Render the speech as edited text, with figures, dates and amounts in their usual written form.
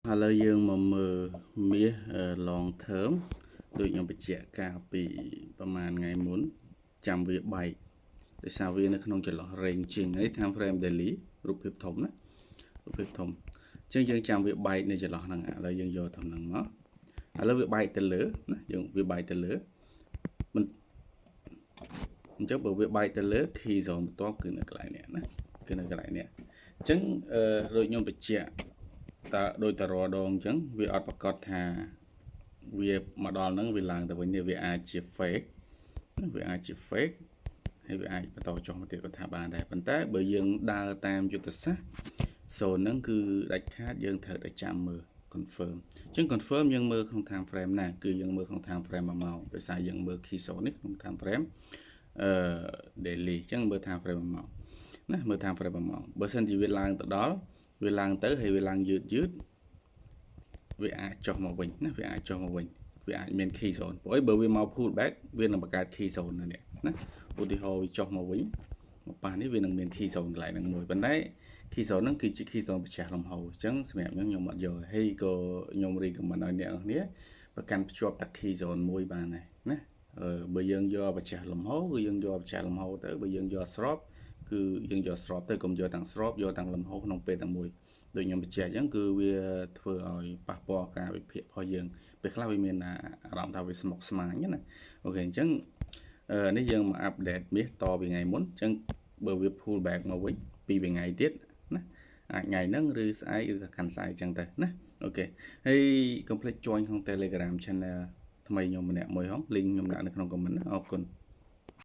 ឥឡូវយើងមកមើលមាស long term ដូចខ្ញុំបញ្ជាក់កាលពីប្រហែលថ្ងៃមុនចាំវាបែកដោយសារវានៅក្នុងចន្លោះ ranging នេះ time frame daily រូបភាពធំណារូបភាពធំអញ្ចឹងយើងចាំវាបែកនៅចន្លោះហ្នឹងឥឡូវយើងយកធំហ្នឹងមកឥឡូវវាបែកទៅលើណាយើងវាបែកទៅលើមិនអញ្ចឹងបើវាបែកទៅលើ key zone បន្ទាប់គឺនៅកន្លែងនេះណាគឺនៅកន្លែងនេះអញ្ចឹងអឺដូចខ្ញុំបញ្ជាក់តើដូចតរដងអញ្ចឹងវាអត់ប្រកាសថាវាមកដល់ហ្នឹងវាឡើងទៅវិញនេះវាអាចជា fake វាអាចជា fake ហើយវាអាចបន្តចុះមកទៀតក៏ថាបានដែរប៉ុន្តែបើយើងដើរតាមយុទ្ធសាស្ត្រ zone ហ្នឹងគឺដាច់ខាតយើងត្រូវតែចាំមើល confirm អញ្ចឹង confirm យើងមើលក្នុង time frame ណាគឺយើងមើលក្នុង time frame 1ម៉ោងដោយសារយើងមើល key zone នេះក្នុង time frame daily អញ្ចឹងមើល time frame 1ម៉ោងណាមើល time frame 1ម៉ោងបើសិនជាវាឡើងទៅដល់វាឡើងទៅហើយវាឡើងយឺតយឺតវាអាចចុះមកវិញណាវាអាចចុះមកវិញវាអាចមាន key zone ព្រោះអីបើវាមក pull back វានឹងបង្កើត key zone នៅនេះណាឧទាហរណ៍វាចុះមកវិញមកប៉ះនេះវានឹងមាន key zone កន្លែងហ្នឹងមួយប៉ុន្តែ key zone ហ្នឹងគឺជា key zone ប្រឆាំងលំហូរអញ្ចឹងសម្រាប់ខ្ញុំខ្ញុំអត់យកហើយក៏ខ្ញុំ recommend ឲ្យអ្នកនរគ្នាប្រកាន់ភ្ជាប់តែ key zone មួយបានដែរណាអឺបើយើងយកប្រឆាំងលំហូរគឺយើងយកប្រឆាំងលំហូរទៅបើយើងយកស្របគឺយើងយកស្របទៅកុំយកទាំងស្របយកទាំងលំហូរក្នុងពេលតែមួយដូចខ្ញុំបញ្ជាក់អញ្ចឹងគឺវាធ្វើឲ្យប៉ះពាល់ការវិភាគរបស់យើងពេលខ្លះវាមានអារម្មណ៍ថាវាស្មុគស្មាញណាOK អញ្ចឹងនេះយើងមក update មាសតពីថ្ងៃមុនអញ្ចឹងបើវា pull back មកវិញពីថ្ងៃទៀតណាអាចថ្ងៃហ្នឹងឬស្អែកឬក៏កាន់ស្អែកអញ្ចឹងទៅណាOK ហើយកុំភ្លេច join ក្នុង Telegram Channel ថ្មីខ្ញុំម្នាក់មួយហង link ខ្ញុំដាក់នៅក្នុង comment ណាអរគុណ។